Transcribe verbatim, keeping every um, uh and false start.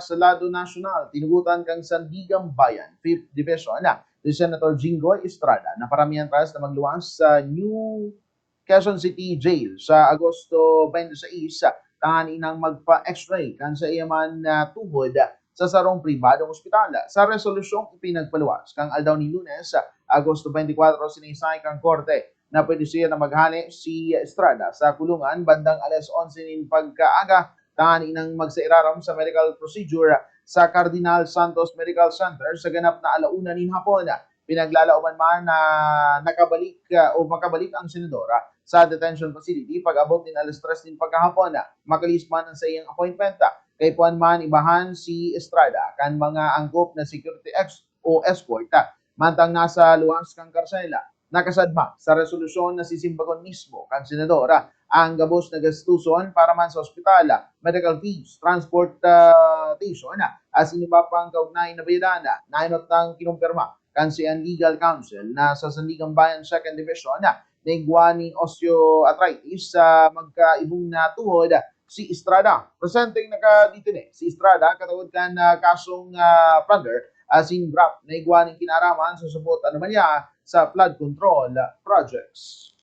Sa lado nasyonal, tinugutan kan Sandiganbayan Fifth Division si Senator Jinggoy Estrada na paramihan tras na magluwas sa New Quezon City Jail sa Agosto twenty-six, tanganing magpa-X-ray kan saiya man na tuhod sa sarong pribadong ospital. Sa resolusyong ipinagpaluwas kan aldaw nin Lunes, Agosto twenty-four, sinaysay kan korte na pwede siya na maghale si Estrada sa kulungan bandang alas onse nin pagkaaga, tanganing magsairarom sa medical procedure sa Cardinal Santos Medical Center sa ganap na alauna nin hapon. Pinaglalaoman man na nakabalik, ah, o makabalik ang senadora sa detention facility pag-abot nin alas tres nin pagkahapon. Makalis man ang saiyang appointment, kaipuhan man ibahan si Estrada kan mga angkop na security ex-, o escort. Mantang nasa luwas kan karsel, nakasadma sa resolusyon na sisimbagon mismo kan senadora ang gabos na gastuson para man sa ospital, medical fees, transportation, asin iba pang kaugnay na bayadan. Nainot nang kinumpirma kan saiyang legal counsel na sa Sandiganbayan Second Division na igwa nin osteoarthritis sa magkaibong na tuhod si Estrada. Presenteng nakadetene si Estrada katungod kan, ah, kasong, ah, plunder asin graft na igwa nin kinaaraman sa subot anomalya sa flood control projects.